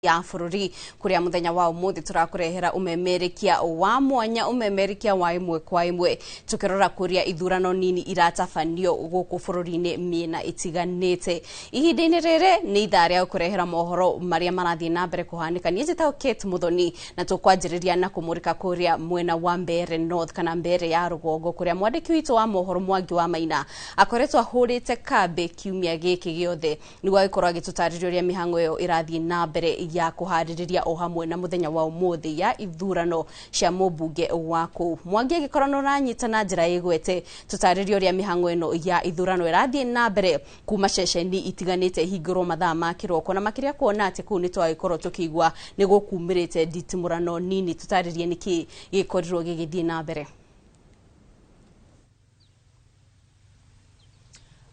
Ya bũrũri kũrĩa mũthenya wa ũmũthĩ tũrakũrehera ũmemerekia wa mwanya, ũmemerekia wa ĩmwe kwa ĩmwe, tũkĩrora kũrĩa ithurano nini iratabanio gũkũ bũrũri-inĩ mĩena ĩtiganĩte. Ihinda-inĩ rĩrĩ nĩ ithaa rĩa gũkũrehera mohoro marĩa marathiĩ na mbere kũhanĩka. Niĩ njĩtagwo Kate Muthoni na tũkwanjĩrĩria na kũmũrĩka kũrĩa mwena wa Mbeere North kana Mbeere ya rũgongo, kũrĩa mwandĩki witũ wa mohoro Mwangi wa Maina akoretwo ahũrĩte kambĩ kiumia gĩkĩ gĩothe nĩguo agĩkorwo agĩtũtarĩria ũrĩa mĩhang'o ĩyo ĩrathiĩ na mbere ya kũharĩrĩria o hamwe na mũthenya wa ũmũthĩ ya ithurano cia mũmbunge wa kũu. Mwangi, agĩkorwo nĩ ũranyita na njĩra ĩgwete, tũtarĩrie ũrĩa mĩhang'o ĩno ya ithurano ĩrathiĩ na mbere kuma ceceni itiganĩte ihingũrwo mathaa ma kĩroko, na makĩria kuona atĩ kũu nĩ twagĩkorwo tũkĩigua nĩ gũkumĩrĩte nditimũrano nini. Tũtarĩrie nĩkĩ gĩkorirwo gĩgĩthiĩ na mbere.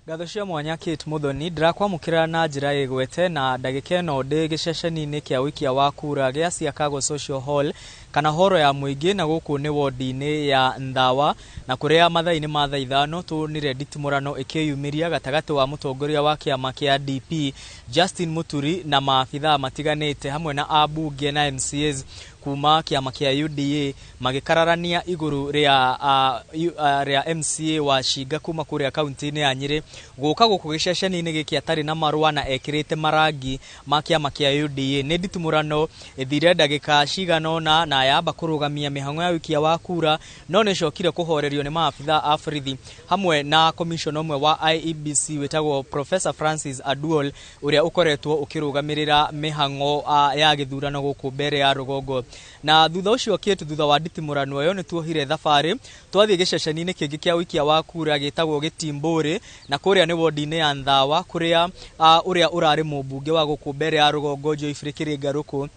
Ngatho cia mwanya, Kate Muthoni. Ndĩrakwamũkĩra na njĩra ĩgwete na ndagĩka ĩno ndĩ gĩceceni-inĩ kĩa ũikia wa kura gĩa Siakago Social Hall kana horo ya mũingĩ, na gũkũ nĩ wodi-inĩ ya Nthawa, na kũrĩa mathaa-inĩ ma thaa 5 tuonire nditimũrano ĩkĩyumĩria gatagatĩ wa mũtongoria wa kĩama kĩa DP Justin Muturi na maabithaa matiganĩte hamwe na ambunge na MCAs kuma kĩama kĩa UDA, magĩkararania igũrũ rĩa MCA wa Cinga kuma kũrĩa kaunti-inĩ ya Nyĩrĩ gũka gũkũ gĩceceni-inĩ gĩkĩ atarĩ na marũa na ekĩrĩte marangi ma kĩama kĩa UDA. Nĩ nditimũrano ĩthire ndagĩka cigana ũna na yamba kũrũgamia mĩhang'o ya ũikia wa kura, no nĩ ĩcokire kũhorerio nĩ maabithaa a borithi hamwe na commissioner ũmwe wa IEBC wĩtagwo Professor Francis Aduol, ũrĩa ũkoretwo ũkĩrũgamĩrĩra mĩhang'o ya gĩthurano gũkũ Mbeere ya rũgongo. Na thutha ũcio kĩtu, thutha wa nditimũrano ĩyo, nĩ tuohire thabarĩ twathiĩ gĩceceni-inĩ kĩngĩ kĩa ũikia wa kura gĩtagwo Gĩtimbũrĩ, na kũrĩa nĩ wodi-inĩ ya Nthawa, kũrĩa ũrĩa ũrarĩ mũmbunge wa gũkũ Mbeere ya rũgongo Geoffrey Kĩrĩngarũkũ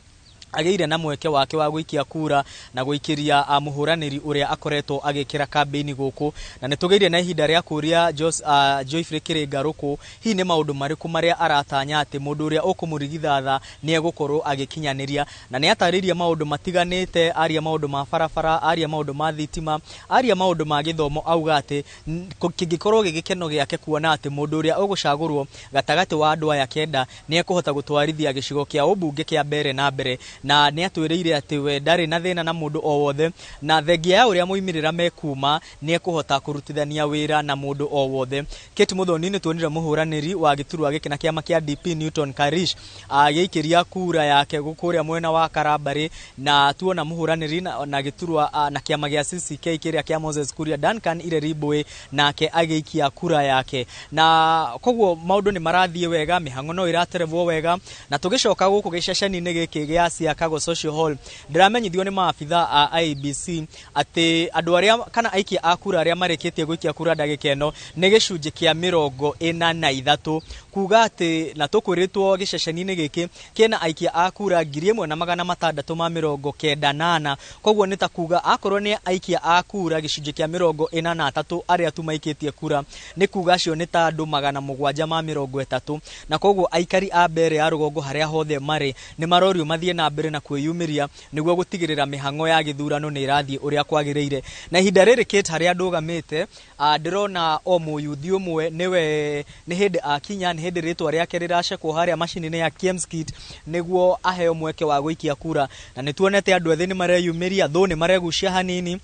agĩire na mweke wake wa gũikia kura na gũikĩria mũhũranĩri ũrĩa akoretwo agĩkĩra kambĩini gũkũ. Na nĩ tũgĩire na ihinda rĩa kũria Geoffrey Kĩrĩngarũkũ hihi nĩ maũndũ marĩkũ marĩa aratanya atĩ mũndũ ũrĩa ũkũmũrigithatha nĩ egũkorwo agĩkinyanĩria, na nĩ atarĩirie maũndũ matiganĩte. Aria maũndũ ma barabara, aria maũndũ ma thitima, aria maũndũ ma gĩthomo, auga atĩ kĩngĩkorwo gĩ gĩkeno gĩake kuona atĩ mũndũ ũrĩa ũgũcagũrwo gatagatĩ wa andũ aya 9 nĩ ekũhota gũtwarithia gĩcigo kĩa ũmbunge kĩa Mbeere na mbere. Na nĩ atwĩrĩire atĩ we ndarĩ na thĩna na mũndũ o wothe, na thengia ya ũrĩa moimĩrĩra mekuma nĩ ekũhota kũrutithania wĩra na mũndũ o wothe. Kate Muthoni, nĩ tuonire mũhũranĩri wa gĩturwa gĩkĩ na kĩama kĩa DP Newton Karish agĩikĩria kura yake kũrĩa mwena wa Karambarĩ, na tuona mũhũranĩri na gĩturwa na kĩama gĩa CCK kĩrĩa kĩa Moses Kuria Duncan Ireri nake agĩikia kura yake. Na koguo maũndũ nĩ marathiĩ wega, mĩhang'o no ĩraterebwo wega. Na tũgĩcoka gũkũ gĩceceni-inĩ gĩkĩ gĩa Siakago Social Hall, ndĩramenyithio nĩ maabitha a IEBC atĩ andũ arĩa kana aikia a kura arĩa marĩkĩtie gũikia kura ndagĩka ĩno nĩ gĩcunjĩ kĩa 43, kuga atĩ na tũkwĩrĩtwo gĩceceni-inĩ gĩkĩ kĩna aikia a kura 1694. Koguo nĩ ta kuga akorwo nĩ aikia a kura gĩcunjĩ kĩa 43 arĩa tu maikĩtie kura, nĩ kuga acio nĩ ta andũ 730. Na koguo aikari a Mbeere ya rũgongo harĩa hothe marĩ nĩ marorio mathiĩ na mbere na kwĩyumĩria nĩguo gũtigĩrĩra mĩhang'o ya gĩthurano nĩ ĩrathiĩ ũrĩa kwagĩrĩire. Na ihinda rĩrĩ, Kate, harĩa ndũgamĩte, ndĩrona o mũyuthi ũmwe nĩwe nĩ hĩndĩ akinya, nĩ hĩndĩ rĩtwa rĩake rĩracekwo harĩa macini-inĩ ya KIEMS kit nĩguo aheo mweke wa gũikia kura. Na nĩ tuonete andũ ethĩ nĩ mareyumĩria, thũ nĩ maregucia hanini,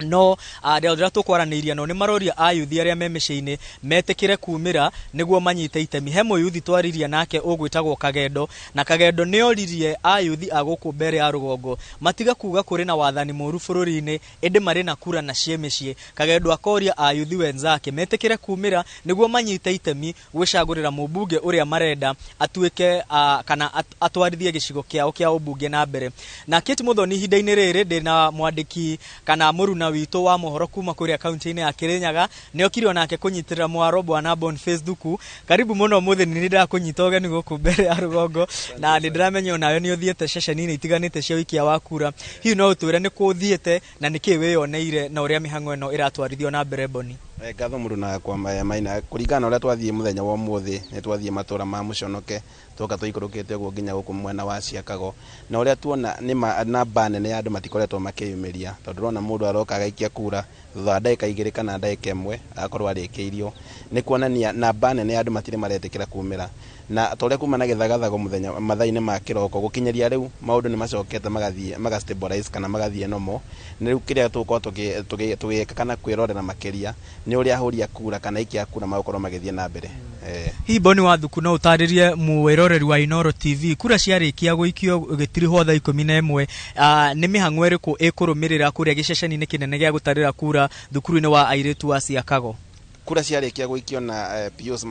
no rĩrĩa tũkwaranĩiria no nĩ maroria ayuthi arĩa me mĩciĩ-inĩ metĩkĩre kumĩra nĩguo manyite itemi. He mũyuthi twaririe nake ũgwĩtagwo Kagendo, na Kagendo nĩ oririe ayuthi a gũkũ Mbeere ya rũgongo matiga kuga kũrĩ na wathani mũru bũrũri-inĩ ĩndĩ marĩ na kura na ciĩ mĩciĩ. Kagendo akoria ayuthi wenzake metĩkĩre kumĩra nĩguo manyite itemi gwĩcagũrĩra mũmbunge ũrĩa marenda atuĩke kana atwarithie gĩcigo kĩao kĩa ũmbunge na mbere. Na Kate Muthoni, ihinda-inĩ rĩrĩ ndĩna mwandĩki kana mũruna witũ wa mohoro kuma kũrĩa kaunti-inĩ ya Kirinyaga, nĩ okire onake kũnyitĩrĩra mwaro, bwana Boniface Thuku. Karibu mũno mũthĩ, nĩ ndĩrakũnyita ũgeni gũkũ Mbeere ya rũgongo, na nĩ ndĩramenya onawe nĩ ũthiĩte ceceni-inĩ itiganĩte cia ũikia wa kura. Hihi no ũtwĩre nĩ kũ ũthiĩte na nĩ kĩĩ wĩyoneire na ũrĩa mĩhang'o ĩno ĩratwarithio na mbere, Boni? Ngatho mũndũ na kwa Maina. Kũringana na ũrĩa twathiĩ mũthenya wa ũmũthĩ, nĩ twathiĩ matũra ma Mũconoke, twoka tũikũrũkĩte ũguo nginya gũkũ mwena wa Ciakago, na ũrĩa tuona nĩ namba nene ya andũ matikoretwo makĩyumĩria, tondũ ũrona mũndũ aroka agaikia kura, thutha wa ndagĩka 2 kana ndagĩka 1 agakorwo arĩkĩirio. Nĩ kuonania namba nene ya andũ matirĩ maretĩkĩra kumĩra. Na ta ũrĩa kuma na gĩthagathago mũthenya mathaa-inĩ ma kĩroko gũkinyĩria rĩu, maũndũ nĩ macokete magathiĩ maga stabilize kana magathiĩ normal. Na rĩu kĩrĩa tũgũkorwo tũgĩka kana kwĩrorera makĩria nĩ ũrĩa ahũri a kura kana aikia a kura magũkorwo magĩthiĩ na mbere. Hihi Boni Wathuku, no ũtarĩrie mwĩroreri wa Inooro TV, kura ciarĩkia gũikio gĩtirihwo thaa 11, nĩ mĩhang'o ĩrĩkũ ĩkũrũmĩrĩra kũrĩa gĩceceni-inĩ kĩnene gĩa gũtarĩra kura thukuru-inĩ wa airĩtu wa Siakago? Kura ciarĩkia gũikio na POs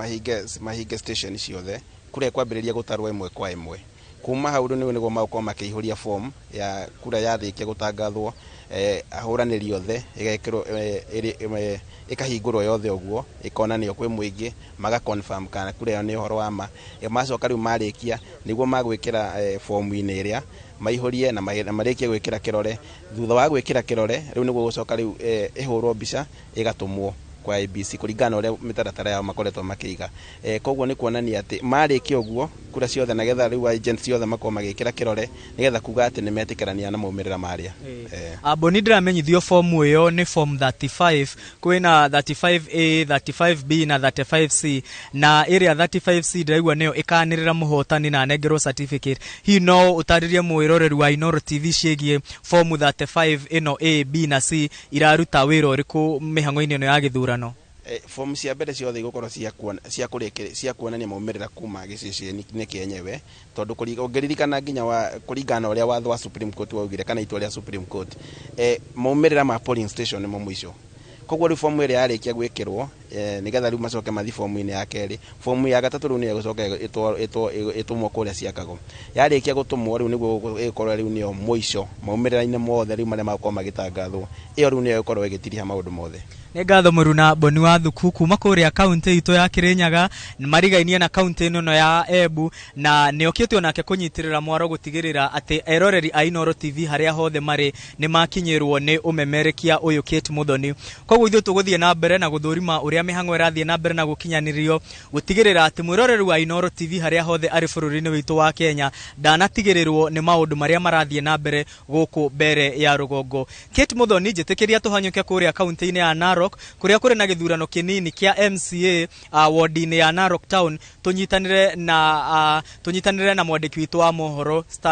mahinge station ciothe, kura ĩkwambĩrĩria gũtarwo ĩmwe kwa ĩmwe. Kuma hau rĩu nĩguo magũkorwo makĩihũria form ya kura yarĩkia gũtangathwo, ahũranĩri othe ĩgekĩrwo, ĩkahingũrwo yothe ũguo, ĩkonanio kwĩ mũingĩ, maga confirm kana kura ĩyo nĩ ũhoro wa ma. Macoka rĩu marĩkia nĩguo magwĩkĩra fomu-inĩ ĩrĩa maihũrie na marĩkie gwĩkĩra kĩrore. Thutha wa gwĩkĩra kĩrore rĩu nĩguo gũcoka rĩu ĩhũrwo mbica ĩgatũmwo kwa IEBC kũringana na ũrĩa mĩtaratara yao makoretwo makĩiga. Koguo nĩ kuonania atĩ marĩkia ũguo kura ciothe, nagetha rĩu agents ciothe makorwo magĩkĩra kĩrore nĩgetha kuga atĩ nĩ metĩkĩrania na maumĩrĩra marĩa. Boni, ndĩramenyithio fomu ĩyo nĩ form 35, kwĩna 35A, 35B na 35C, na ĩrĩa 35C ndĩraigua nĩyo ĩkanĩrĩra mũhotani na anengerwo certificate. Hihi no ũtarĩrie mwĩroreri wa Inooro TV ciĩgiĩ fomu 35 ĩno A, B na C iraruta wĩra ũrĩkũ mĩhang'o-inĩ ĩno ya gĩthurano? Fomu cia mbere ciothe igũkorwo cia kuonania maumĩrĩra kuma gĩceceni-inĩ kĩenyewe, tondũ ũngĩririkana nginya wa kũringana na ũrĩa watho wa Supreme Court waugire kana itua rĩa Supreme Court, maumĩrĩra ma polling station nĩmo mũico. Koguo rĩu fomu ĩrĩa yarĩkia gwĩkĩrwo, nĩgetha rĩu macoke mathiĩ fomu-inĩ ya kerĩ. Fomu ya gatatũ rĩu nĩyo ĩgũcoka ĩtũmwo kũrĩa Ciakago. Yarĩkia gũtũmwo rĩu nĩguo ĩgũkorwo rĩu nĩyo mũico maumĩrĩra-inĩ mothe rĩu marĩa magũkorwo magĩtangathwo, ĩyo rĩu nĩyo ĩgũkorwo ĩgĩtiriha maũndũ mothe. Nĩ ngatho mũruna Boni Wathuku kuma kũrĩa kaunti itũ ya Kirinyaga, marigainie na kaunti ĩno ya Embu, na nĩ okĩte onake kũnyitĩrĩra mwaro gũtigĩrĩra atĩ eroreri a Inooro TV harĩa hothe marĩ nĩ makinyĩrwo nĩ ũmemerekia ũyũ Kate Muthoni. Koguo ithuĩ tũgũthiĩ na mbere na gũthũrima ũrĩa mĩhang'o ĩrathiĩ na mbere na gũkinyanĩrio, gũtigĩrĩra atĩ mwĩroreri wa Inooro TV harĩa hothe arĩ bũrũri-inĩ witũ wa Kenya ndanatigĩrĩrwo nĩ maũndũ marĩa marathiĩ na mbere gũkũ mbere ya rũgongo. Kate Muthoni, njĩtĩkĩria tũhanyũke kũrĩa kaunti-inĩ ya Narok kũrĩa kũrĩ na gĩthurano kĩnini kĩa MCA ward-inĩ ya Narok Town, tũnyitanĩre na mwandĩki witũ wa mohoro Stan.